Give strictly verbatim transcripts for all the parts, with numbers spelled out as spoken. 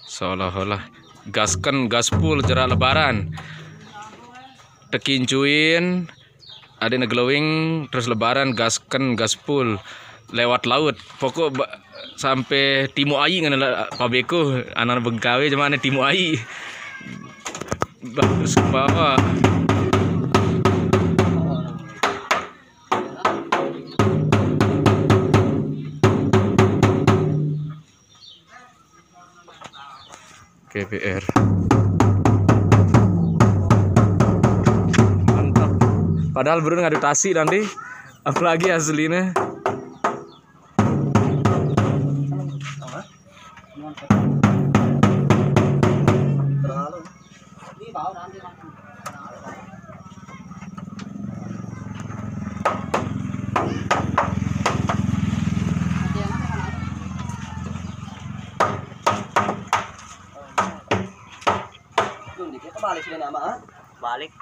Seolah-olah gasken gaspul jerak lebaran. Tekincuin, adine glowing, terus lebaran gasken gaspul lewat laut. Pokok ba-, sampai Timu Ai ngene la-, pabeko, anak Bengkawe cuma ane Timu Ai. Bagus bawa. K P R. Mantap. Padahal belum ngadu tasik nanti, apalagi aslinya. Balik.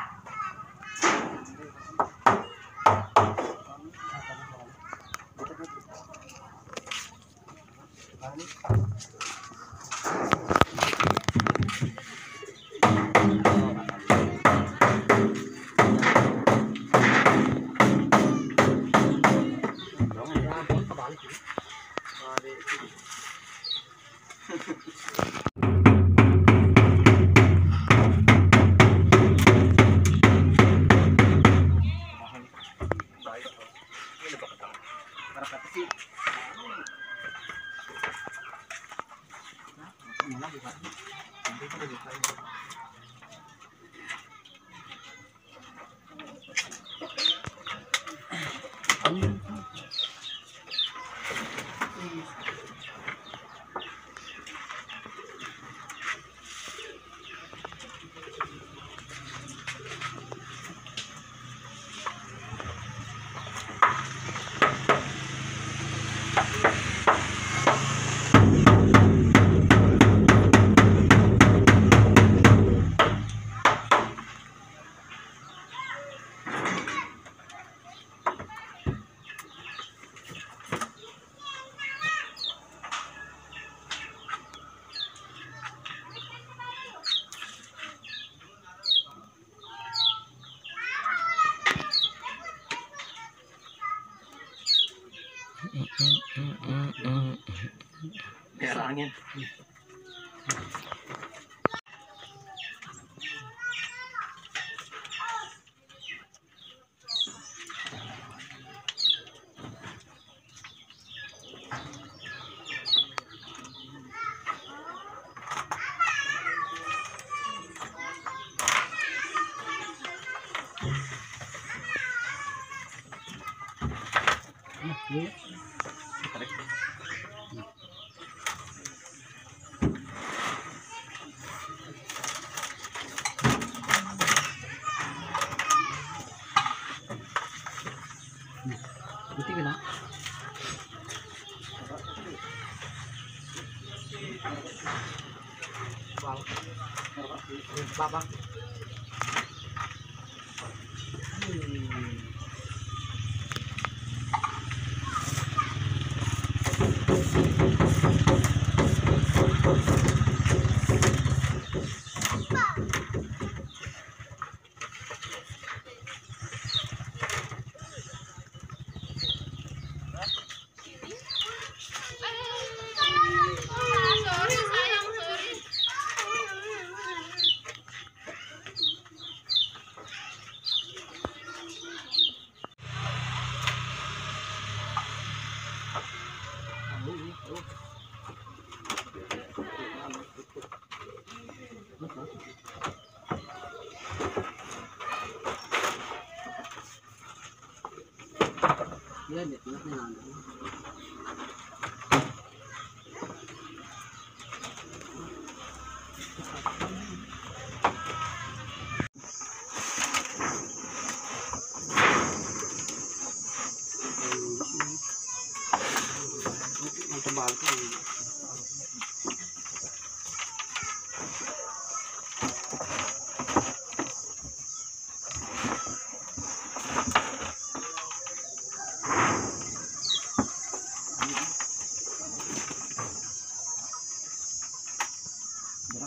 Merah angin.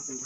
Hmm,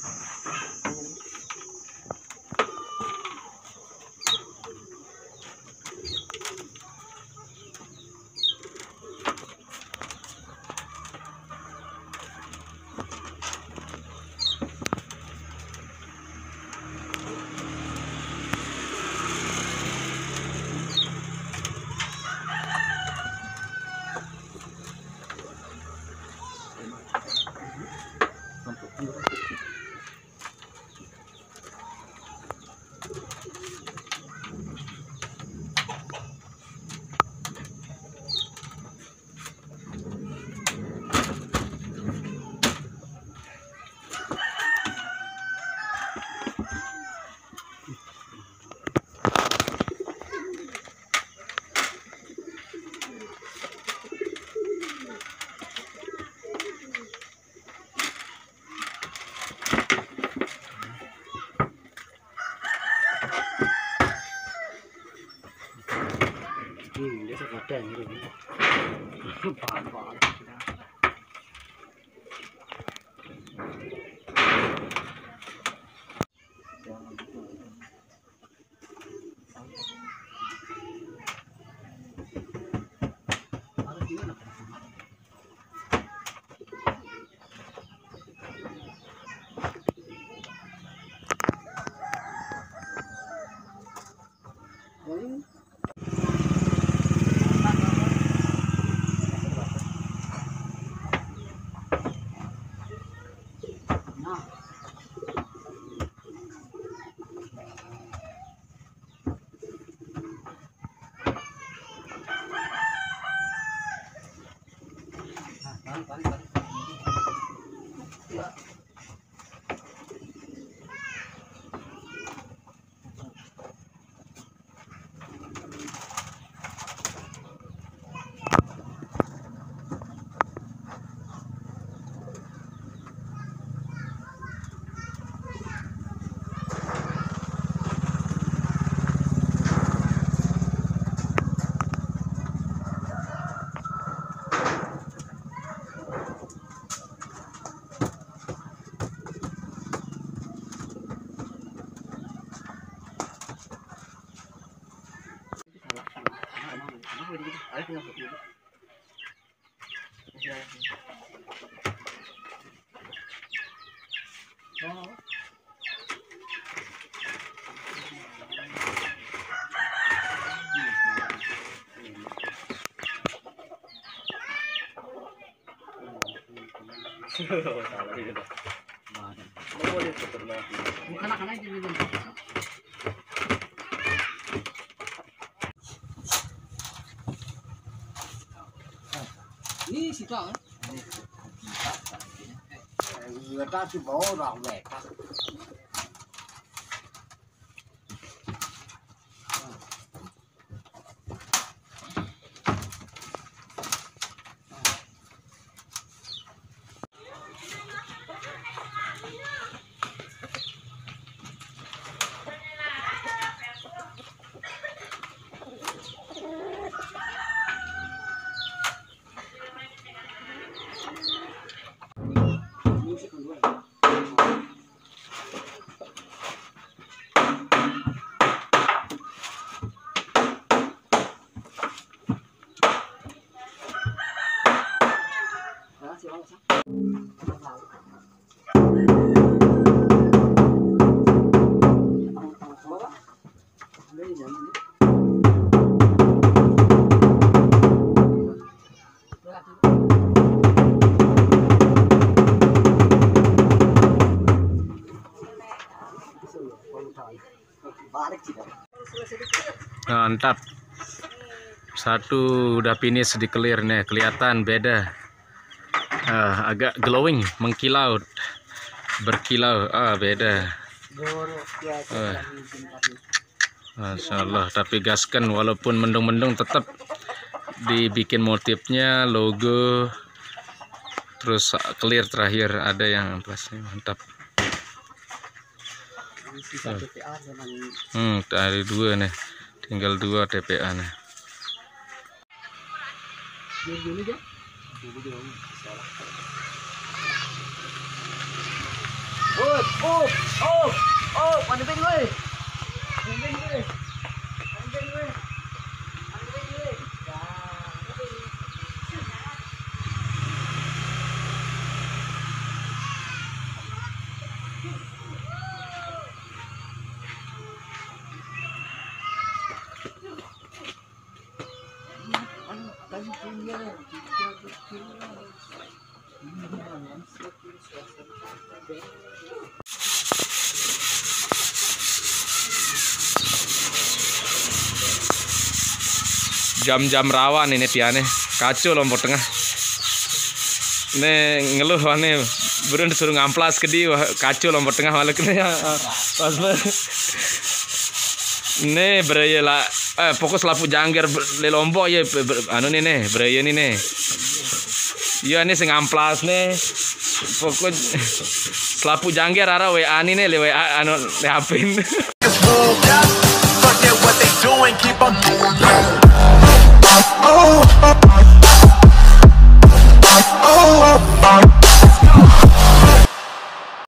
dia tak ada yang ini. Bahan-bahan. Salah juga dah. Mau dia putar lagi. Bukan anak-anak aja gitu. Ini situ kan? Người ta thì bỏ vào mẹ ta. Mantap. Satu udah finish di clear nih, kelihatan beda. Ah, agak glowing, mengkilau, berkilau. Ah, beda. Ah. Masya Allah, tapi gasken, walaupun mendung-mendung tetap dibikin motifnya, logo, terus clear terakhir ada yang plastik, mantap. Hmm, ada dua nih, tinggal dua T P A nih. Dulu, dulu aja. Dulu, dulu. Salah. Woi, Oh, oh, oh, ada band gue. Ada band gue. Ada band gue. Ada band gue. Jam-jam rawan ini piane. Kacau Lombok Tengah. Nih ngeluh wah nih. Burun disuruh ngamplas ke di, wah, kacau Lombok Tengah malah kena ya. Pas banget. Nih beraya lah. Eh, pokok selapu jangger ber- le Lombok ya, ber- ber- anu nih nih, beraya nih nih. Iya nih sing amplas nih. Pokok selapu jangger arah W A nih nih, le W A anu, le H P nih. Niggas move up. Forget what they doing, keep on moving.